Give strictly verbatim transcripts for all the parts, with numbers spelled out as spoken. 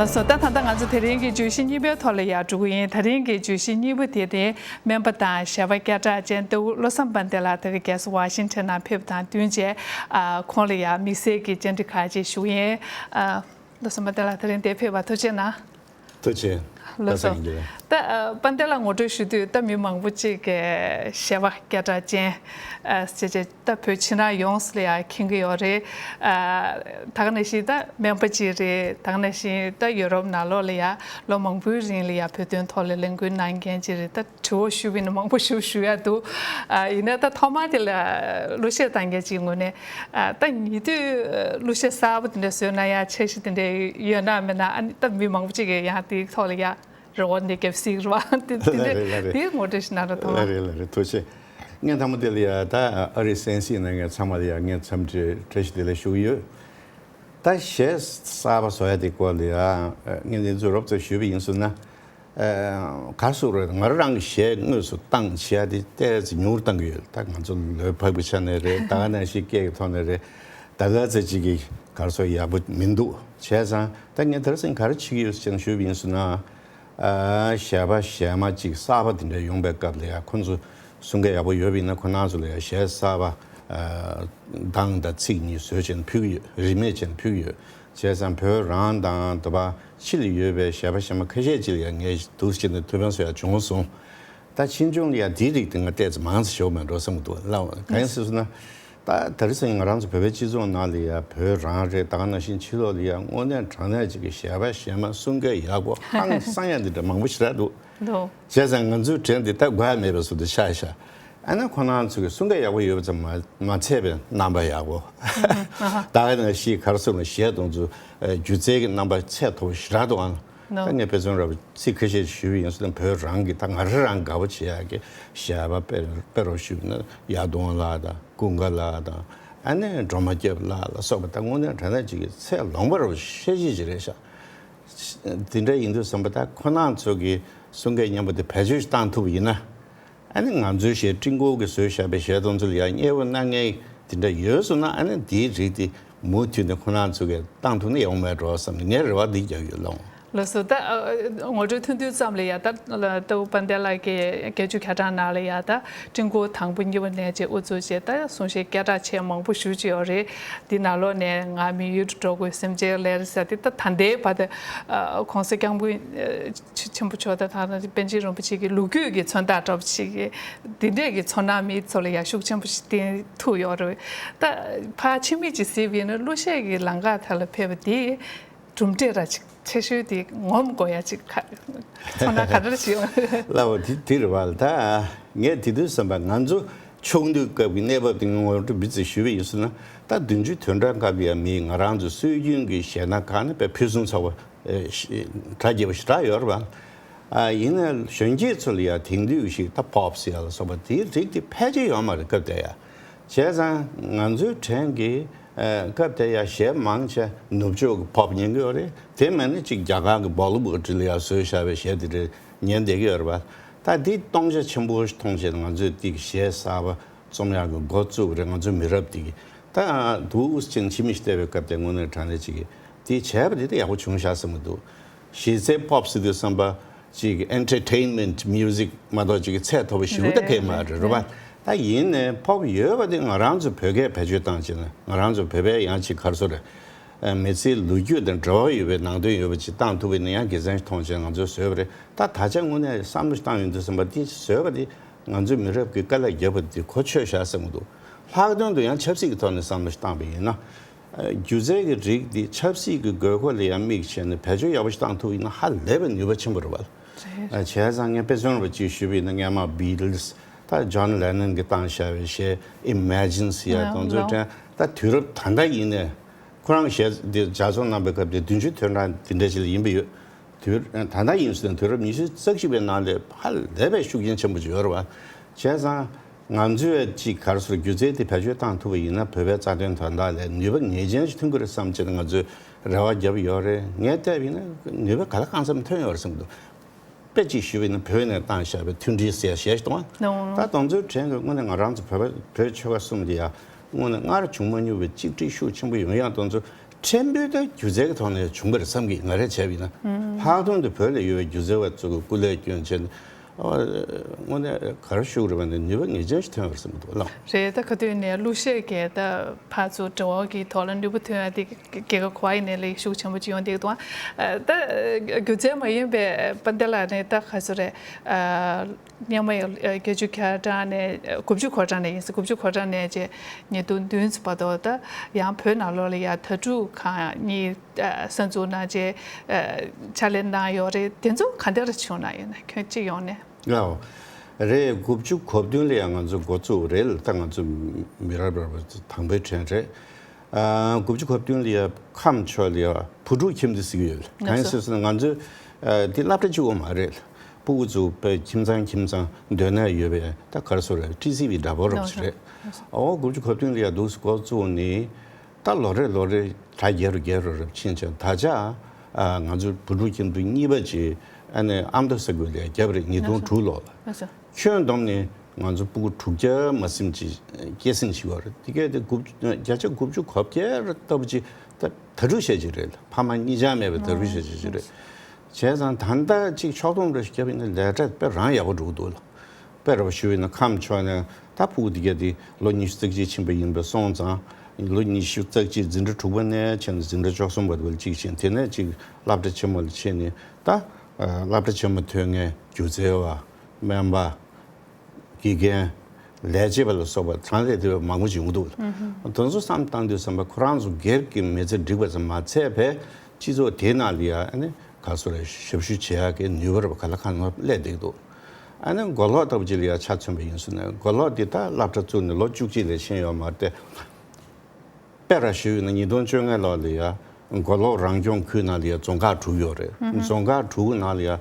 སོ། ད་ད་ལྟ་ང་ཚོ་དེ་རིང་གི་བརྗོད་གཞི་གཉིས་པའི་ཐོག་ལ་ཡར་འགྲོ་གི་ཡིན། དེ་རིང་གི་བརྗོད་གཞི་གཉིས་པ་དེ་ནི་སྨན་པ་དང་གཞས་པ་སྐད་གྲགས་ཅན་ལྟ་བུ་བློ་བཟང་དཔལ་ལྡན་ལགས་དེ་ག་རྒྱལ་ས་ཝ་ཤིང་ཊོན་ནང་ཕེབས་པ་དང་བསྟུན་བྱས། ཨ། ཁོང་ལ་ཡར་དམིགས་བསལ་གྱི་བཅར་འདྲི་ཁག་ཅིག་ཞུ་གི་ཡིན། ཨ། བློ་བཟང་དཔལ་ལྡན་ལགས་དེ་རིང་འདིར་ཕེབས་པར་ཐུགས་རྗེ་གནང་། ཐུགས་རྗེ། ལགས་སོ། ད་ཨ་དཔལ་ལྡན་ལགས་ངོ་སྤྲོད་ཞུ་དུས་ད་མི་མང་པོ་ཅིག་གིས་གཞས་པ་སྐད་གྲགས་ཅན་ཨ་ཟེར་བྱས་ད་བོད་ཕྱི་ནང་ཡོངས་སུ་ལ་ཡང་མཁྱེན་གྱི་ཡོད་རེད། ཨ་ད་ག་ནང་བཞིན་ད་སྨན་པ་ཅིག་རེད། ད་ག་ནང་བཞིན་ད་ཡུ་རོབ་ནང་ལོགས་ལ་ཡང་ལོ་མང་པོའི་རིང་ལ་ཡང་བོད་དོན་ཐོག་ལ་ལས་འགུལ་གནང་མཁན་ཅིག་རེད། ད་དྲི་བ་ཞུ་བ་ཡིན་ན་མང་པོ་ཞུ་ཞུ་ཡ་འདུག་ཨ་ཡིན་ན་ད་ཐོག་མར་དེ་ལ་གླུ་གཞས་བཏང་མཁན་ཅིག་ངོས་ནས། ཨ་ད་ཉེ་དུས་གླུ་གཞས་གསར་པ་དེ་འདྲ་བཟོས་ན་ཡང་འཆར་གཞི་དེ་འདྲ་ཡོད་ན་མེད་ན། ཨ་ནི་ད་མི་མང་པོ་ཅིག་གིས་ཡང་དེའི་ཐོག་ལ་ཡང་རེ་བ་འདི་རྒྱབ་སྲིད་རེད་བ། དེ་དེ་ལ་འདྲ་རེད་ལ་རེད། དེའི་ངོ་སྤྲོད་ཞིག་གནང་རོགས་ཐུབ་ལ་བ། རེད་ལ་རེད། ཐུགས་རྗེ་ཆེ། ངས་མཐའ་མ་དེ་ལ་ཡ་ད་ཨ་རིའི་གསན་གཟིགས་གནང་མཁན་ཚང་མ་ལ་ཡ་ངས་འཚམས་འདྲི་བཀྲ་ཤིས་བདེ་ལེགས་ཞུ་གི་ཡོད། ད་གཞས་གསར་པ་བཟོ་ཡ་དེ་སྐོར་ལ་ཡ་ངས་འདི་ཚོ་རོབ་ཙམ་ཞུས་པ་ཡིན་ཟེར་ན། ཨ་ག་རེ་ཟེར་དགོས་རེད། ང་རང་གི་གཞས་དངོས་སུ་བཏང་བྱེད་ཡ་དེ་ཏོག་ཙམ་ཉུང་རུ་བཏང་གི་ཡོད། ད་ང་ཚོ་ལོས་བབས་པའི་ཆ་ནས་རེད། ད་ག་ནང་བཞིན་སྐད་ཀྱི་ཐོག་ནས་རེད། ད་ག་ཚོད་ཅིག་གི་ག་རེ་ཟེར་ཡག་པོ་མི་འདུག་བྱས་ཙང་ད་ངས་དེ་རིང་སང་ག་རེ་བྱེད་ཀྱི་ཡོད་ཟེར་ན་ཞུས་པ་ཡིན་ཟེར་ན། ཨ་གཞས་པ་གཞས་མ་ཅིག་གསར་པ་དེ་འདྲ་ཡོང་པའི་སྐབས་ལ་ཡ་ཁོ་ཚོ་གསུང་སྐད་ཡག་པོ་ཡོད་པ་ཡིན་ན་ཁོ་རང་ཚོ་ལ་ཡ་གཞས་གསར་པ་ཨ་གདངས་དང་ཚིག་གཉིས་བཟོས་བྱས་ནས་ཕུལ་གྱི་ཡོད། རིན་མེད་བྱས་ནས་ཕུལ་གྱི་ཡོད། བྱས་ཙང་བོད་རང་དང་དུ་བ་ཕྱི་ལ་ཡོད་པའི་གཞས་པ་གཞས་མ་ཁ་ཤས་ཅིག་ལ་ཡང་ངས་འདུག་སེ་བྱས་ནས་ཐུགས་ཕན་གསོས་ཡག་བྱུང་སོང་། ད་ཕྱིས་འབྱུང་ལ་ཡང་དེའི་རིགས་དེ་ང་ཏོག་ཙམ་མང་ཙམ་ཞུ་མེད་འགྲོ་བསམ་གྱི་འདུག་ལགས། གང་ཡིན་ཟེར་ན། ད་དེ་རིང་སང་ང་རང་ཚོ་བོད་པའི་སྤྱི་ཚོགས་ནང་ལ་ཡང་བོད་རང་རེད། ད་ག་ནང་བཞིན་ཕྱི་ལོགས་ལ་ཡང་དངོས་གནས་དྲང་གནས་ཅིག་གི་གཞས་པ་གཞས་མ་གསུང་སྐད་ཡག་པོ་ཧང་སང་ཡ་འདི་འདྲ་མང་པོ་ཞེ་དྲག་འདུག་འདུག་བྱས་ཙང་ང་ཚོའི་གྲས་འདི་ད་དགོས་ཡ་མེད་པའི་བཟོ་འདྲ་ཆགས་ཤག་ཨ་ནི་ཁོ་རང་ཚོ་གི་གསུང་སྐད་ཡག་པོ་ཡོད་པ་ཙམ་མ་མ་ཚད་པའི་རྣམ་པ་ཡག་པོ། ད་ག་ནང་བཞིན་ག་རེ་ཟེར་ན་གཞས་དེ་ཚོ་སྒྱུ་རྩལ་གྱི་རྣམ་པ་ཚད་མཐོ་པོ་ཞེ་དྲག་འདུག་ཨང་། ད་ངས་དཔེ་མཚོན་ར་བ་ཚིག་ཁ་ཤས་ཞུས་པ་ཡིན་ཟེར་ན་བོད་རང་གི་ད་ང་རང་རང་དགའ་པོ་བྱེད་ཡག་གི་གཞས་པ་དཔེ་དཔེ་རོགས་ཞུས་པ་ན་ཡར་ལྡོང་ལགས་དང་ཀུན་དགའ་ལགས་དང་ཨ་ནི་སྒྲོལ་མ་སྐྱབས་ལགས་ལ་སོགས་པ་ད་དངོས་གནས་དྲང་གནས་ཅིག་གི་ཚད་ལོངས་པ་ར་བ་ཤེས་བྱེད་ཅིག་རེད་ཤག་དེ་འདྲ་ཡིན་དུས་ཙམ་པ་ད་ཁོ་རང་ཚོ་གི་གསུང་སྐད་སྙན་པོ་དེ་བེད་སྤྱོད་བཏང་ཐུབ་པ་ཡིན་ན། ཨ་ནི་ང་ཚོའི་གཞས་སྤྲིན་སྐོར་གྱིས་བཟོས་བཞག་པའི་གཞས་དེ་ཚོ་ལ་ཡང་མཉེས་པོ་གནང་མཁན་དེ་འདྲ་ཡོད་སོང་ན་ཨ་ནི་དེའི་རིགས་དེ་མུ་མཐུད་ནས་ཁོ་རང་ཚོ་གིས་བཏང་ཐུབ་ན་ཡག་པོ་མེད་འགྲོ་བསམ་ནས་ངས་རེ་བ་འདི་རྒྱག་ཡོད་ལགས། ལགས་སོ། ད་ཨ་ངོ་སྤྲོད་ཐུང་ཐུང་ཙམ་ལ་ཡ་ད་ལྟ་བུ་དཔལ་ལྡན་ལགས་ཀྱིས་སྐད་ཆ་ཁ་གྲངས་ནང་ལ་ཡ་ད་སྤྲིན་སྐོར་དང་པོ་གཉིས་པ་ནས་བྱས་དབུ་འཛུགས་བྱས་ད་གསུང་གཞས་སྐད་གྲགས་ཆེ་མང་པོ་ཞེ་ཅིག་ཡོད་རེད། འདི་ནང་ལོགས་ནས་ང་མི་ཡུལ་དུ་འགྲོ་དགོས། སེམས་ཅན་ལ་ཟེར་དེ་ད་ད་ལྟའི་བར་དུ་ཨ་༸གོང་ས་༸སྐྱབས་མགོན་ཨ། ཆེན་པོ་མཆོག་དང་ད་ལྟ་པཎ་ཆེན་རིན་པོ་ཆེ་གི་ལོ་རྒྱུས་ཀྱི་མཚོན་རྟགས་འདྲ་པོ་ཅིག་གི་འདི་འདྲས་ཀྱི་ཚོར་སྣང་མི་ཚོ་ལ་ཡང་ཤུགས་ཆེན་པོ་ཞིག་བསྟན་ཐུབ་ཡོད་རེད། ད་ཕར་ཕྱི་མིག་ཅིག་གཟིགས་པ་ཡིན་ན་གླུ་གཞས་ཀྱི་ལམ་ཁ་དེ་ལ་ཕེབས་པ་འདི་གྲུབ་འབྲས་ར་ཅིག་ཆེ་ཤོས་དེ་ངོམ་དགོས་ཡ་ཅིག་ག་ཚོར་སྣང་ག་འདྲ་ཞིག་ཡོད། ལགས་འོ་དེ་དེ་རེད་བ། ད་ངས་དེ་དུས་བསམ་པ་ང་ཚོ་ཆུང་དུས་སྐབས་ཀྱི་གནས་བབ་དེ་ངོ་སྤྲོད་མི་ཙམ་ཞུས་པ་ཡིན་ཟེར་ན་ད་བདུན་ཅུ་དོན་གྲངས་སྐབས་ལ་ཡ་མི་ང་རང་ཚོ་སྲོལ་རྒྱུན་གྱི་གཞས་སྣ་ཁག་ནི་དཔེ་ཕུན་སུམ་ཚོགས་པ། ཨེ་ཤི་གྲ་རྒྱས་པ་ཞེ་དྲག་ཡོད་རེད་བ། ཨ་ཡིན་ནའི་གཞོན་སྐྱེས་ཚོ་ལ་ཡང་དེང་དུས་ཤིག་ད་པོབ་ཟེར་ཡ་ལ་སོགས་པ་དེའི་རིགས་དེ་ཕལ་ཆེར་ཡོད་མ་རེད་སྐབས་དེ་ཡ། བྱས་ཙང་ང་ཚོའི་གྲས་ཀྱི་ཨ་སྐབས་དེ་ཡ་གཞས་མང་ཆེ་ནུབ་ཕྱོགས་ཀྱི་པོབ་ཉན་གྱི་ཡོད་རེད། དེ་མིན་ན་ཅིག་རྒྱ་གར་གྱི་བོ་ལི་ཝུཌ་ལ་ཡ་བཟོས་བཞག་པའི་གཞས་དེ་འདྲ་ཉན་བསྡད་ཀྱི་ཡོད་རེད་བ། ད་འདི་སྟོང་ཆ་ཆེན་པོ་ཞིག་མཐོང་བྱས་ང་ཚོས་འདི་གི་གཞས་གསར་པ་རྩོམ་ཡག་གི་འགོ་བཙུགས་པ་རེད། ང་ཚོའི་མི་རབས་འདི་གི་ད་འདུག་ཅིང་ཕྱི་མིག་བལྟས་པའི་སྐབས་དེ་དངོས་གནས་དྲང་གནས་ཅིག་གི་དེ་བྱས་པ་དེ་ད་ཡག་པོ་བྱུང་ཤག་བསམ་གྱི་འདུག་གཞི་རྩའི་པོབ་ཟེར་དུས་བསམ་པ་ཅིག་ཨེན་ཊར་ཊེན་མེན་ཊི་མིའུ་ཟིག་མ་གཏོགས་ཅིག་གི་ཚད་མཐོ་པོ་ཞེ་པོ་ད་གང་ཡང་མ་རེད་རེད་པ། ད་ཡིན་ནའི་པོབ་ཡོད་པ་དེ་ང་རང་ཚོ་བོད་སྐད་བེད་སྤྱོད་བཏང་བྱས་ན་ང་རང་ཚོ་བོད་པའི་ཡང་ཅིག་ག་རེ་ཟེར་རེད། མི་ཚེའི་ལོ་རྒྱུས་དང་འབྲེལ་བ་ཡོད་པའི་ནང་དོན་ཡོད་པ་ཅིག་བཏང་ཐུབ་པ་ཡིན་ན་ཡང་དགེ་མཚན་ཞིག་མཐོང་བྱས་ང་ཚོས་བཟོས་པ་རེད། ད་ད་ཆ་དངོས་གནས་བསམ་བློ་ཞིག་བཏང་ཡོང་དུས་བསམ་པ་དེ་བཟོས་པ་དེ་ང་ཚོའི་མི་རབས་ཀྱི་དཀའ་ལས་བརྒྱབ་པ་དེ་གོ་ཆོད་ཤག་བསམ་གྱི་འདུག་ལྷག་དོན་དུ་ཡང་ཆབ་སྲིད་ཀྱི་ཐོག་ནས་བསམ་བློ་ཞིག་བཏང་པ་ཡིན་ན། སྒྱུ་རྩལ་གྱི་རིགས་འདི་ཆབ་སྲིད་ཀྱི་དགོས་མཁོ་ལ་ཡང་དམིགས་བྱས་ནས་བེད་སྤྱོད་ཡག་པོ་ཞིག་བཏང་ཐུབ་ཡིན་ན་ཧ་ལས་པའི་ནུས་པ་ཆེན་པོ་རེད་བ། རེད། བྱས་ཙང་ངས་དཔེ་མཚོན་རེ་བ་གཅིག་ཞུས་པ་ཡིན་ན་སྔན་མ་Beatles་ད་John Lennon་གྱིས་བཏང་བཞག་པའི་གཞས་Imagine་ཟེར་ཡ་དེ་ཚོའི་ལོ་གྲས་ད་དུས་རབས་ད་ལྟ་ཡིན་ནའི་ཁོ་རང་གཞས་འདི་ལྗགས་རྩོམ་གནང་པའི་སྐབས་དེ་བདུན་ཅུ་དོན་གྲངས་འདི་འདྲ་ཞིག་ལ་ཡིན་པ་ཡོད། དུས་ད་ལྟ་ཡིན་ཟེར་ན་དུས་རབས་ཉི་ཤུ་རྩ་གཅིག་པའི་ནང་ལ་ཧ་ལས་པའི་ཤུགས་རྐྱེན་ཆེན་པོ་ཅིག་ཡོད་རེད་བ། བྱས་ཙང་ང་ཚོས་ཅིག་ག་རེ་ཟེར་སྒྱུ་རྩལ་དེ་བེད་སྤྱོད་བཏང་ཐུབ་པ་ཡིན་ན་བོད་པའི་རྩ་དོན་དོན་དག་ལ་ནུས་པ་ངེས་ཅན་ཞིག་ཐོན་གྱི་རེད་བསམ་བྱས་ནས་ང་ཚོས་རེ་བ་བརྒྱབ་ཡོད་རེད། ངས་བལྟས་པ་ཡིན་ན་ནུས་པ་ག་ལ་གང་འཚམ་ཐོན་ཡོད་རེད་བསམ་གྱི་འདུག་དཔེ་ཅིག་ཞུས་པ་ཡིན་ན་བོད་ནས་བཏང་བཞག་པའི་མཐུན་སྒྲིལ་ཟེར་གཞས་ཤིག་འདུག་ཨང་། ད་དེ་ཚོའི་གྲས་ཀྱི་དངོས་གནས་ང་རང་ཚོ་བོད་པ་བོད་ཆོལ་ཁ་གསུམ་དེ་ཡང་དངོས་གནས་སྔར་བྱུང་མ་མྱོང་བའི་གཅིག་སྒྲིལ་ཤུགས་ཆེན་པོ་ཡོང་ཡག་དེ་ཚོ་ ཕྲན་བུ་དང་སྒྱུ་རྩལ་གྱི་ཐོག་ནས་བྱུང་བ་རེད་བསམ་གྱི། ང་རས་བྱས་པ་ཡིན་ན། ལྷག་དོན་དུ་བོད་ལ་ཡོད་པའི་སྒྱུ་རྩལ་བ་ཚོ་གི་སྐུ་ལས་བསྐྱོན་བྱས་ནས། ཨ། དངོས་གནས་ག་རེ་ཞུ་དགོས་རེད་པ། ནས་ནུས་པ་ངེས་ཅན་ཞིག་ཐོན་པ་རེད་བསམ་གྱི་འདུག་ལགས། རེད། ད་ག་དུས་ནས་གླུ་གཞས་ཀྱི་ད་ཕར་ཚུར་འབྲེལ་བ་གི་ཐོག་ལ་ནུས་པ་ཐོན་ཡ་དེ་སྐྱེ་རྒ་ཕོ་བ་ཡིན་ནའི་ལས་ཤུགས་ཆེན་པོ་ཅིག་ཡོང་བསྡད་འདུག་ད་སྒྱུ་རྩལ་མ་ཡིན་པའི་དཔལ་ལྡན་ལགས་ནས་ད་ག་ཚོད་རེད། ཨ། སྔོན་མ་ཡང་བརྒྱད་ཅུ་གྱ་གྲངས་ནས། དགུ་བཅུ་གོ་གྲངས་ནས་ཡིན་ཟེར། དགུ་བཅུ་གོ་གྲངས་ནས་བྱས་ཉིས་སྟོང་བདུན་ཙམ་བར་དུ་ད་ཡང་བོད་ནང་ལོགས་ལ་ཡ་དྭ་ཕྲུག་ཁང་གཉིས། ཨ། གསར་འཛུགས་གནང་བྱས། ཨ། ཕྱག་ལས་གནང་ཡོད་རེད། དེ་ཚོ་ག་འདྲ་བྱུང་ན་ཡོད་ན། ཁྱོན་སྤྱི་ཡོངས་ནས། ལའོ། རེད། དགུ་བཅུ་གོ་བདུན་ལ་ཡང་ང་ཚོ་འགོ་བཙུགས་རེད། ད་ང་ཚོ་མི་རབས་རབས་དང་པོའི་དྲན་རེད། ཨ། དགུ་བཅུ་གོ་བདུན་ལ་ཡ་ཁམས་ཕྱོགས་ལ་ཡ་བུ་ཕྲུག་ཁྱིམ་སྡེ་ཟེར་གྱི་ཡོད། གང་ཡིན་ཟེར་སོང་ན་ང་ཚོ། ཨ། འདི་སློབ་གྲྭ་གཅིག་པོ་མ་རེད། སྤུ་གུ་ཚོ་དཔེ་ཁྱིམ་ཚང་ཁྱིམ་ཚང་མདུན་ན་ཡོད་པའི་ད་ག་རེ་ཟེར་རེད། ཊི་སི་ཝི་འདྲ་པོ་རོབ་ཅིག་རེད། ཨོ། དགུ་བཅུ་གོ་བདུན་ལ་ཡ་འདུག་སེ་འགོ་བཙུགས་ནས། ད་ལོ་རེ་ལོ་རེ་གྲ་རྒྱས་རུ་རྒྱས་རུ་རུ་ཕྱིན་བྱས། ད་ཆ། ཨ། ང་ཚོ་བུ་ཕྲུག་ཁྱིམ་སྡེ་གཉིས་པ་ཅིག་ཨ་ནི་ཨ་མདོ་ས་ཁུལ་ལ་བརྒྱབ་རེད། ཉིས་སྟོང་དྲུག་ལོ་ལ། ཁྱོན་བསྡོམས་ནས་ང་ཚོ་སྤུ་གུ་དྲུག་བརྒྱ་མ་ཟིན་ཅིག་སྐྱེད་སྲིང་བྱེད་ཀྱི་ཡོད་རེད། དེ་གས་དེ་དགུ་བརྒྱ་ཆ་དགུ་བཅུ་གོ་བརྒྱད་ལྟ་བུ་ཅིག་ད་དྭ་ཕྲུག་ཤ་ཅིག་རེད། ཕ་མ་གཉིས་ཆ་མེད་པའི་དྭ་ཕྲུག་ཤ་ཅིག་ཅིག་རེད། བྱས་ཙང་ད་ལྟ་ཅིག་ཕྱོགས་བསྡོམས་རེ་བརྒྱབ་ཡིན་ན་ལས་གྲྭ་དཔེ་རང་ཡག་པོ་འགྲོ་གི་འདུག་ལ། དཔེ་ར་བ་ཞུ་བ་ཡིན་ན་ཁམས་ཕྱོགས་ནས་ད་ཕྲུ་གུ་དེ་གས་དེ་ལོ་ཉི་ཤུ་རྩ་གཅིག་ཕྱིན་པ་ཡིན་པ་སོང་ཙང་། ལོ་ཉི་ཤུ་རྩ་གཅིག་འཛིན་གྲྭ་དྲུག་པ་ནས་བྱས་ནས་འཛིན་གྲྭ་བཅུ་གསུམ་བར་དུ་གཅིག་ཕྱིན། དེ་ནས་གཅིག་སློབ་གྲྭ་ཆེན་མོ་ལ་ཕྱིན་ནས། ད་སློབ་གྲྭ་ཆེན་མོ་ཐོན་མཁན་སྒྱུ་རྩལ་བ། སྨན་པ། དགེ་རྒན། ལས་བྱེད་པ་ལ་སོགས་པ་དྲང་ལས་དེ་བས་མང་པོ་ཅིག་ཡོང་གི་འདུག་དེ་ཚོ་བསམ་བཏང་དུས་ཙམ་པ་ཁོ་རང་ཚོ་སྒེར་གྱི་མི་ཚེ་འགྲིག་པ་ཙམ་མ་ཚད་པའི་སྤྱི་ཚོགས་དེའི་ནང་ལ་ཡ་ཨ་ནི་ག་རེ་ཟེར་རེད། ཞབས་ཞུ་བྱེད་ཡག་གི་ནུས་པ་རེད་པ། ག་ལ་གང་ལ་སླེབས་བསྡད་ཀྱི་འདུག་ཨ་ནི་མགོ་ལོག་ལྟ་བུ་ཅིག་ལ་ཡ་ཆ་མཚོན་པ་ཡིན་ཟེར་ན། མགོ་ལོག་འདི་ད་སློབ་གྲྭ་བཙུགས་ནས་ལོ་བཅུ་གཅིག་ལས་ཕྱིན་ཡོད་མ་རེད་དེ། དཔེ་ར་ཞུས་ཡོད་ན་ཉིས་སྟོང་བཅོ་ལྔ་ལོ་ལ་ཡ་མགོ་ལོག་རང་སྐྱོང་ཁུལ་ནང་ལ་ཡ་རྫོང་ཁག་དྲུག་ཡོད་རེད། རྫོང་ཁག་དྲུག་ནང་ལ་ཡ་ཨ་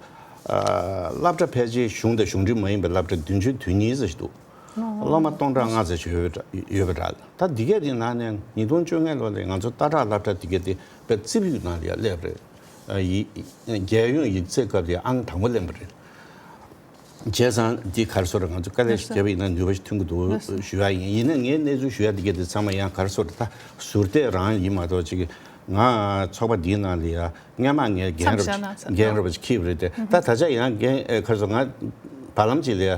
སློབ་གྲྭ་ཕལ་ཆེར་གཞུང་དང་གཞུང་འབྲེལ་མ་ཡིན་པའི་སློབ་གྲྭ་བདུན་ཅུ་དོན་གཉིས་ཙམ་ཞིག་འདུག་སློབ་མ་སྟོང་ཕྲག་ལྔ་ཙམ་ཞིག་ཡོད་པའི་འདྲ། ཡོད་པའི་འདྲ། ད་འདི་གས་དེ་ནང་ནས་ཉིས་སྟོང་བཅོ་ལྔ་ལོ་ལ་ང་ཚོ་ལྟ་གྲགས་སློབ་གྲྭ་འདི་གས་དེ་དཔེ་རྩིབ་ཡུལ་ནང་ལ་ཡ་སླེབས་རེད། ཨ་ཡི་རྒྱལ་ཡོངས་ཡིག་ཚད་སྐབས་དེ་ཨང་དང་པོ་ལེན་པ་རེད། བྱས་ཙང་འདི་ག་རེ་ཟེར་རེད། ང་ཚོ་དཀའ་ལས་ཤིག་བརྒྱབ་པ་ཡིན་ན་ནུས་པ་ཞིག་ཐོན་གྱི་འདུག་ཞུ་ཡ་ཡིན། ཡིན་ན་ངས་གནས་ཚུལ་ཞུ་ཡ་འདི་གས་དེ་ཚང་མ་ཡང་ག་རེ་ཟེར་རེད། ད་ཟུར་བལྟས་རང་ཡིན་མ་གཏོགས་ཅིག་ང་ཚོགས་པ་འདིའི་ནང་ལ་ཡ་སྔོན་མ་ངས་རྒན་རབས་ཅིག་རྒན་རབས་ཅིག་འཁྱེར་བ་རེད་དེ། ད་ད་ཆ་ཡང་རྒན་ཨེ་ག་རེ་ཟེར། ང་བར་ལམ་ཅིག་ལ་ཡ་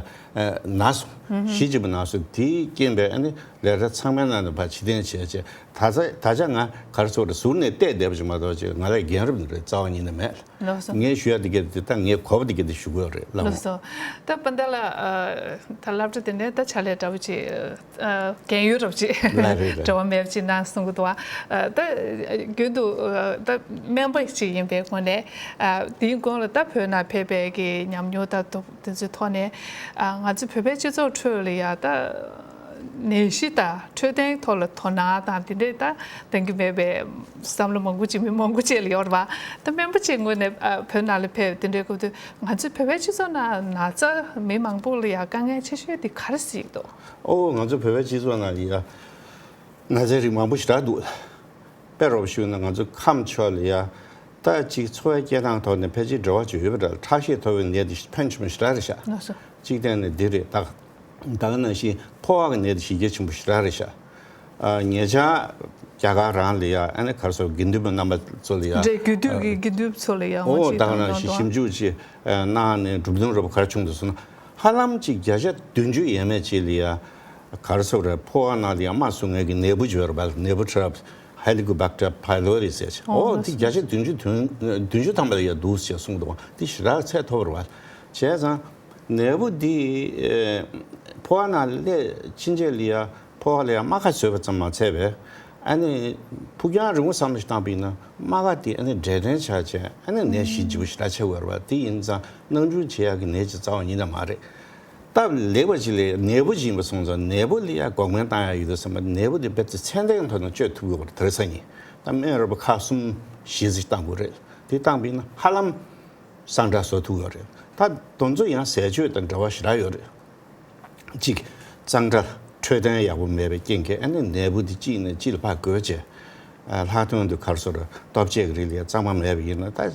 ན་སོང་། གཞིས་བྱེས་པ་ན་སོང་། དེའི་རྐྱེན་པས་ཨ་ནི་ལས་ཀ་ཚང་མའི་ནང་ནས་ཕར་ཕྱིར་འཐེན་བྱས་བྱས། ད་ཆ་ད་ཆ་ང་ག་རེ་ཟེར་རེད། ཟུར་ནས་བལྟས་བསྡད་པ་ཅིག་མ་གཏོགས་ཅིག་ང་ལ་རྒན་རབས་ནི་རེད་རྩ་བ་ཉིད་ནས་མེད། ལགས་སོ། ངས་ཞུ་ཡ་འདི་གས་དེ་ད་ངས་གོ་བ་འདི་གས་དེ་ཞུ་དགོས་རེད་ལགས། ལགས་སོ། ད་དཔལ་ལྡན་ལགས་ཨ་ད་སློབ་གྲྭ་དེ་ནས་ད་ཕྱག་ལས་འདྲ་བོ་ཅིག་ཨ་རྒན་ཡོལ་འདྲ་བོ་ཅིག་ལགས་རེད་རེད། འབྲེལ་བ་མེད་པ་ཅིག་གནང་གསུང་གི་འདུག་བ། ཨ་ད་རྒྱུན་དུ་ཨ་ད་སྨན་པ་ཅིག་ཡིན་པའི་སྒོ་ནས། ཨ་དེའི་སྒང་ལ་ད་བོད་ནང་ཕེབས་པའི་གི་ཉམས་མྱོང་ད་དེ་ཚོའི་ཐོག་ནས། ཨ་ང་ཚོ་བོད་པའི་སྤྱི་ཚོགས་ཁྲོད་ལ་ཡ་ད། ནད་གཞི་དང་འཕྲོད་བསྟེན་ཐོག་ལ་དོ་སྣང་དང་དེ་འདྲས་ད་གཏོང་གི་མེད་པའི་བསམ་བློ་མང་པོ་ཅིག་མི་མང་པོ་ཅིག་ལ་ཡོད་རེད་པ། ད་སྨན་པ་ཅིག་ངོས་ནས་ཨ་བོད་ནང་ལ་ཕེབས་དེ་འདྲས་སྐབས་དུས་ང་ཚོའི་བོད་པའི་སྤྱི་ཚོགས་ནང་ན་ཚ་མི་མང་པོ་ལ་ཡ་དཀའ་ངལ་ཆེ་ཤོས་དེ་ག་རེ་ཞིག་འདུག་ཨོ། ང་ཚོ་བོད་པའི་སྤྱི་ཚོགས་ནང་ལ་ཡ་ན་ཚའི་རིགས་མང་པོ་ཞེ་དྲག་འདུག་དཔེ་རོབ་ཞུས་ན་ང་ཚོ་ཁམས་ཕྱོགས་ལ་ཡ། ད་ཅིག་འཚོ་བའི་སྐྱེལ་སྟངས་ཐོག་ནས་ཕལ་ཆེར་འབྲེལ་བ་ཅིག་ཡོད་པ་འདྲ། ཁྲག་ཤེད་མཐོ་བའི་ནད་དེ་ཕོན་ཆེན་པོ་ཞེ་དྲག་རེད་ཤག་ལགས་སོ། གཅིག་བལྟས་ནས་འདི་རེད། ད་ད་ག་ནང་བཞིན་ཕོ་བ་གི་ནད་དེ་གཞི་རྒྱ་ཆེན་པོ་ཞེ་དྲག་རེད་ཤག་ཨ་ཉེ་ཆར་རྒྱ་གར་རང་ལ་ཡ་ཨ་ནི་ག་རེ་ཟེར། དགེ་འདུན་པ་རྣམ་པ་ཚོ་ལ་ཡ། འདྲེ་རྒྱུད་སྟོད་ཀྱི་དགེ་འདུན་པ་ཚོ་ལ་ཡ་ངོ་ཨོ་ཅིག་ད་ག་ནང་བཞིན་ཞིབ་འཇུག་ཅིག་གནང་ནས་གྲུབ་དོན་རོབ་ག་རེ་བྱུང་འདུག་ཟེར་ན། ཧ་ལམ་ཅིག་བརྒྱ་ཆ་བདུན་ཅུ་ཡས་མས་ཅིག་ལ་ཡ། ག་རེ་ཟེར་རེད། ཕོ་བ་ནང་ལ་ཡ་རྨ་སོ་ངོས་ཀྱི་ནད་འབུ་ཅིག་ཡོད་རེད་པ། ནད་འབུ་ཁྲག་ཧེ་ལི་ཀོ་བེག་ཊར་པའི་ལོ་རི་ཟེར་ཅིག་ཨོ་ཨོ་དེ་ལགས་སོ། བརྒྱ་ཆ་བདུན་ཅུ་དོན་བདུན་ཅུ་ཐམ་པ་ལ་ཡ་འདུག་ཟེར་གསུངས་འདུག་དེ་ཞེ་དྲག་ཚད་མཐོ་བ་རེད་པ། བྱས་ཙང་ནད་འབུ་འདི་ཨེ་ཕོ་བ་ནང་སླེབས་ཕྱིན་ཆད་ལ་ཡ་ཕོ་བ་ལ་ཡ་རྨ་ཁ་བཟོས་པ་ཙམ་མ་ཚད་པས། ཨ་ནི་ཕུགས་རྒྱང་རིང་པོ་བསམ་བློ་ཞིག་བཏང་པ་ཡིན་ན་རྨ་ཁ་དེ་ཨ་ནི་འབྲས་སྐྲན་ཆགས་བྱས་ཨ་ནི་ནད་གཞི་ལྗིད་པོ་ཞེ་དྲག་ཆགས་ཀྱི་ཡོད་རེད་པ། དེ་ཡིན་ཙང་སྣང་ཆུང་བྱེད་ཡག་གི་ནད་ཅིག་རྩ་བ་ཉིད་ནས་མ་རེད། སྟབས་ལེགས་པ་ཅིག་ལ་ནད་འབུ་ཅིག་ཡིན་པ་སོང་ཙང་ནད་འབུ་ལ་ཡ་འགོག་སྨན་བཏང་ཡག་ཡོད་དུས་ཙམ་པ་ནད་འབུ་དེ་རྦད་དེ་ཚད་ལྡན་ཐོག་ནས་བཅོས་ཐུབ་ཀྱི་ཡོད་པ་རེད། དེ་རེད་ས་ཉིན་ད་སྨན་རོགས་པ་ཁག་གསུམ་བཞི་ཙམ་བཏང་དགོས་རེད། དེ་བཏང་པ་ཡིན་ན་ཧ་ལམ་གཙང་སྦྲ་བཟོ་ཐུབ་ཀྱི་ཡོད་རེད། ད་དེ་ཚོ་ཡང་ཟས་སྤྱོད་དང་འབྲེལ་བ་ཞེ་དྲག་ཡོད་རེད། གཅིག་གཙང་སྦྲ་འཕྲོད་བསྟེན་ཡག་པོ་མེད་པའི་རྐྱེན་གྱིས་ཨ་ནི་ནད་འབུ་དེ་གཅིག་ནས་གཅིག་ལ་ཕར་འགོས་བྱས། ལྷག་དོན་དུ་ག་རེ་ཟེར་རེད། ལྟོ་ཆས་ཀྱི་རིགས་ལ་གཙང་མ་མེད་པ་ཡིན་ན་ད།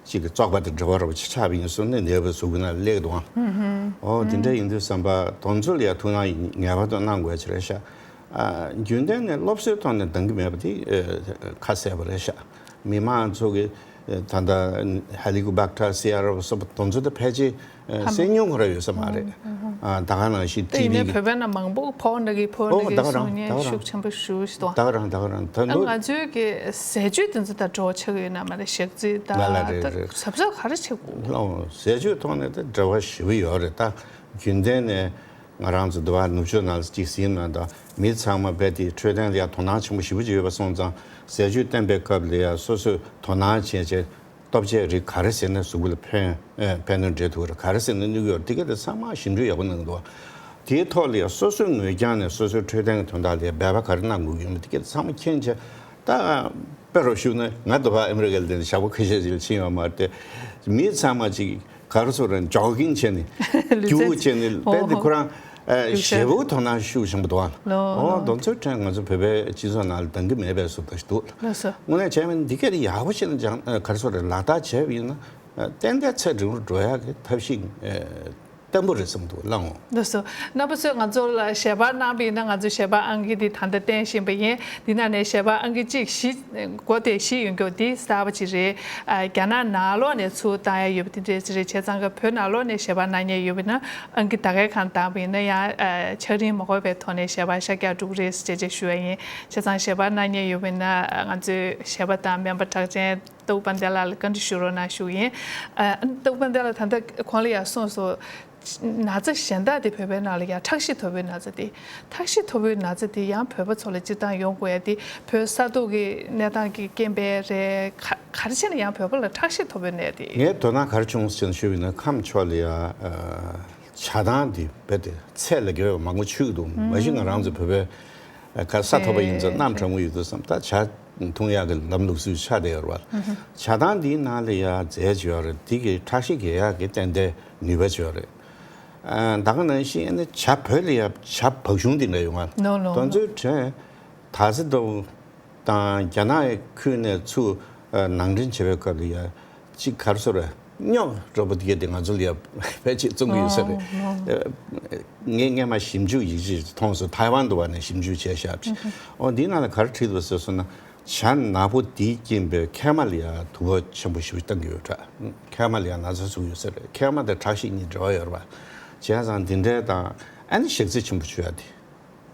གཅིག་གི་བཙོག་པ་དང་འབྲེལ་བ་རོབ་ཅིག་ཆགས་པ་ཡིན་སོང་ནས་ནད་འབུ་གཟུགས་པོའི་ནང་སླེབས་འདུག་ཨང་། ཨོ་དེ་འདྲ་ཡིན་དུས་ཙམ་པ་དེ་ཚོ་ལ་ཡ་ཐུགས་སྣང་ངེས་པར་དུ་གནང་དགོས་ཀྱི་རེད་ཤག་ཨ། རྒྱུན་ལྡན་ནས་སློབ་གསོའི་ཐོག་ནས་འདང་གི་མེད་པ་དེ་ཨ་ཁ་གསལ་པོ་རེད་ཤག་མི་མང་ཚོ་གི་ཨ་ད་ལྟ་ཧེ་ལི་ཀོ་བྷེག་ཊར་སི་ཨར་བ་སོགས་པ་དེ་ཚོ་ད་ཕལ་ཆེར་ཨ་ཕ་མ་སེལ་མྱོང་ཁོ་རང་ཡོད་ས་མ་རེད། ཨ་ད་ག་ནང་བཞིན་ཏི་ཡིན་ནའི་བི་གི་བོད་པའི་ནང་མང་པོ་ཕོག་འགྲོ་གི་ཕོག་འགྲོ་ཨོ་ད་གི་ག་རང་གསུང་ད་མཁན་ག་རང་ཤུགས་ཆེན་པོ་ཞུ་ཞིག་འདུག་ད་ག་རང་ད་ག་རང་ད་ཨ་ང་ཚོའི་གི་ཟས་བཅུད་དེ་ཚོ་དང་འབྲེལ་བ་ཆགས་ཀྱི་ཡོད་ན་མ་རེད། ཞག་རྩི་ད་ལ་ལ་རེད་ད་རེད། གཟབ་གཟབ་ག་རེ་བྱེད་དགོས། ཨོ་ཟས་བཅུད་ཐོག་ནས་ད་འབྲེལ་བ་ཞེ་པོ་ཡོད་རེད། ད་རྒྱུན་ལྡན་ནས་ང་རང་ཚོ་འདི་བ་ནུབ་ཕྱོགས་ནང་ལ་གཅིག་ཟིན་ན་ད་མི་ཚང་མ་རྦད་དེ་འཕྲོད་བསྟེན་ལ་ཡ་དོ་སྣང་ཆེན་པོ་ཞེ་པོ་ཅིག་ཡོད་པ་སོང་ཙང་ཟས་བཅུད་བསྟེན་པའི་སྐབས་ལ་ཡ་སོ་སོས་དོ་སྣང་བྱས་བྱས། ལྟོ་ཆས་རིགས་ག་རེ་ཟོས་ན་གཟུགས་པོ་ལ་ཕན་ཨེ་ཕན་གནོད་འདྲེས་ཐུབ་རེད། ག་རེ་ཟོས་ན་གནོད་ཀྱི་ཡོད་རེད། དེ་ག་དེ་ཚང་མ་ཞིབ་འཇུག་ཡག་པོ་གནང་འདུག་དེའི་ཐོག་ལ་ཡང་སོ་སོའི་ངོས་རྐྱང་ནས་སོ་སོའི་འཕྲོད་བསྟེན་གྱི་དོན་དག་ལ་འབད་པ་ག་རེ་གནང་དགོས་ཀྱི་ཡོད་མེད་དེ་ག་དེ་ཚང་མ་མཁྱེན་བྱས། ད་དཔེ་རུ་ཞུས་ན་ང་འདི་བ་ཨ་མི་རི་ཀ་ལ་བསྡད་ནས་ཞག་པོ་ཁ་ཤས་ཤིག་ལ་ཕྱིན་ཡོད་མ་རེད་དེ། མི་ཚང་མ་ཅིག་ག་རེ་ཟེར་རེད། ཇོག་གིང་བྱས་ནས་ལུས་རྒྱུག་རྩལ་བྱས་ནས་ཨོ་དཔེ་འདི་ཁོ་རང་ཨ་ལུས་ཞེ་རྩལ་པོ་དོ་སྣང་ཤུགས་ཆེན་པོ་འདུག་ཨ། ལོ་ཨོ་དེ་ཚོའི་གྲས་ང་ཚོ་བོད་པའི་སྤྱི་ཚོགས་ནང་ལ་འདང་གི་མེད་པའི་བཟོ་ལྟ་ཞིག་འདུག་ལགས་སོ། དངོས་གནས་བྱས་པ་ཡིན་ན་འདི་ག་དེ་ཡག་པོ་བྱས་ནས་སྦྱང་ཨ་ག་རེ་ཟེར་རེད། ལག་བསྟར་བྱས་པ་ཡིན་ན་ཨ་ཏན་ཏན་ཚད་འགྲིག་རུ་འགྲོ་ཡག་གི་ཐབས་ཤེས་ཨ་བརྟན་པོ་རེད་བསམ་འདུག་ལགས་འོང་། ལགས་སོ། རྣམ་པ་ཚོས་ང་ཚོ་ལ་ཞལ་པར་གནང་བ་ཡིན་ན་ང་ཚོས་ཞལ་པར་ཨང་ཀི་འདི་ད་ལྟ་བསྟན་བཞིན་པ་ཡིན། འདི་ནང་ནས་ཞལ་པར་ཨང་ཀི་གཅིག་བཞི་མགོ་དེ་བཞི་ཡོད་མཁན་འདི་གསར་པ་ཅིག་རེད། ཨ་རྒྱ་ནག་ནང་ལོགས་ནས་ཚུར་བཏང་ཡ་ཡོད་པ་དེ་འདྲས་ཅིག་རེད། བྱས་ཙང་གི་བོད་ནང་ལོགས་ནས་ཞལ་པར་གནང་མཁན་ཡོད་པ་ཡིན་ན་ཨང་ཀི་ད་གའི་གང་བཏང་བ་ཡིན་ན་ཡང་ཨ་ཆག་རིན་མ་དགོས་པའི་ཐོག་ནས་ཞལ་པར་ཤར་རྒྱག་འགྲོ་གི་རེད་ཟེར་བྱས་བྱས་ཞུ་ཡ་ཡིན། བྱས་ཙང་ཞལ་པར་གནང་མཁན་ཡོད་པ་ཡིན་ན་ང་ཚོའི་ཞལ་པར་དང་སྨན་པ་གྲགས་ཅན་ལྟ་བུ་པ་འདི་ལ་བཀའ་འདྲི་ཞུ་རོགས་གནང་ཞུ་ཡིན། ཨ་ལྟ་བུ་པ་འདི་ལ་ད་ལྟ་ཁོང་ལ་ཡང་གསུངས་སོང་། ན་ཚ་གཞན་དག་དེ་བོད་པའི་ནང་ལ་ཡང་ཁྲག་ཤེད་མཐོ་པོའི་ན་ཚ་དེ། ཁྲག་ཤེད་མཐོ་པོའི་ན་ཚ་དེ་ཡང་བོད་པ་ཚོ་ལ་སྤྱིར་བཏང་ཡོང་དགོས་ཡ་དེ་བོད་ས་ཐོག་གི་གནས་སྟངས་ཀྱི་རྐྱེན་པས་རེད། ག་ག་རེ་བྱས་ནས་ཡང་བོད་པ་ལ་ཁྲག་ཤེད་མཐོ་པོའི་ནད་དེ། ངས་དོ་སྣང་ག་རེ་བྱུང་ཟེར་ན་ཞུས་པ་ཡིན་ན་ཁམས་ཕྱོགས་ལ་ཡ་ཇ་དང་དེ་རྦད་དེ་ཚད་ལས་བརྒལ་བ་མང་པོ་མཆོད་ཀྱི་འདུག་མ་གཞི་ང་རང་ཚོ་བོད་པའི་ཁ་ས་མཐོ་པོ་ཡིན་ཙང་གནམ་གྲང་མོ་ཡོད་དུས་བསམ་ད་ཇ་འཐུང་ཡག་གི་ལམ་ལུགས་སུ་ཆགས་བསྡད་ཡོད་རེད་བ། ཇ་དང་འདིའི་ནང་ལ་ཡ་རྫས་ཅིག་ཡོད་རེད། འདི་གི་ཁྲག་ཤེད་རྒྱས་ཡག་གི་ཏན་ཏན་ནུས་པ་ཅིག་ཡོད་རེད། ཨ་ད་ག་ནང་བཞིན་ཨ་ནི་ཇ་བོད་ལ་ཡ་ཇ་བག་ཆུང་འདི་འདྲ་ཡོད་ང་། ནོ་ནོ་དེ་ཚོའི་གྲས་ད་ཚེ་དང་དང་རྒྱ་ནག་ཁུལ་ནས་ཚུར་ནང་འདྲེན་བྱེད་པའི་སྐབས་ལ་ཡ་གཅིག་ག་རེ་ཟེར་རེད། སྨྱོ་འདྲ་པོ་དེ་གས་དེ་ང་ཚོ་ལ་ཡ་ཕལ་ཆེར་བཙོང་གི་ཡོད་ས་རེད། ངས་སྔས་མ་ཞིབ་འཇུག་ཡིག་ཆ་ཞིག་མཐོང་སོང་། ཐའེ་ཝན་དུ་བ་ནས་ཞིབ་འཇུག་བྱས་བཞག་པ་ཞིག་ཨོ་འདིའི་ནང་ལ་ག་རེ་བྲིས་འདུག་ཟེར་སོང་ན། ཇ་ནག་པོ་འདིའི་རྐྱེན་པས་མཁལ་མ་ལ་ཡ་དུ་བ་ཆེན་པོ་ཞེ་པོ་བཏང་གི་ཡོད་དྲ། མཁལ་མ་ལ་ཡ་ན་ཚ་བཟོ་གི་ཡོད་ས་རེད། མཁལ་མ་དང་ཁྲག་ཤེད་གཉིས་འབྲེལ་བ་ཡོད་རེད་པ། བྱས་ཙང་འདི་འདྲའི་དང་ཨ་ནི་ཞག་རྩི་ཆེན་པོ་མཆོད་ཡ་དེ།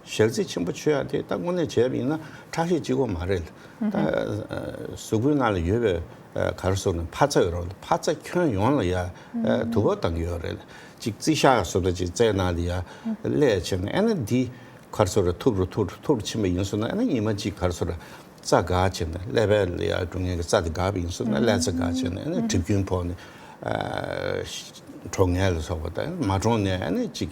ཞག་རྩི་ཆེན་པོ་མཆོད་ཡ་དེ་ད་དངོས་གནས་བྱས་པ་ཡིན་ན་ཁྲག་ཤེད་གཅིག་པོ་མ་རེད། ད་གཟུགས་པོའི་ནང་ལ་ཡོད་པའི་ག་རེ་ཟེར་ན་འཕར་རྩ་ཡོད་རེད། འཕར་རྩ་ཁྱོན་ཡོངས་ལ་ཡ་དུ་བ་བཏང་གི་ཡོད་རེད། གཅིག་རྩི་ཤ་བཟོ་ལྟ་ཅིག་རྩའི་ནང་ལ་ཡ་ཀླད་བྱས་ནས་ཨ་ནི་འདི་ག་རེ་ཟེར་རེད། ཐུབ་རུ་ཐུབ་རུ་ཐུབ་རུ་ཕྱིན་པ་ཡིན་སོང་ན་ཨ་ནི་ཉི་མ་གཅིག་ག་རེ་ཟེར་རེད། རྩ་འགག་བྱས་ནས་ཀླད་པའི་ལ་ཡ་འགྲོ་མཁན་གྱི་རྩ་དེ་འགག་པ་ཡིན་སོང་ན་ཀླད་རྩ་འགག་བྱས་ནས་ཨ་ནི་གྲིབ་སྐྱོན་ཕོག་ནས་ཨ་གྲོད་ངན་ལ་སོགས་པ་དང་མ་གྲོངས་ནས་ཨ་ནི་གཅིག་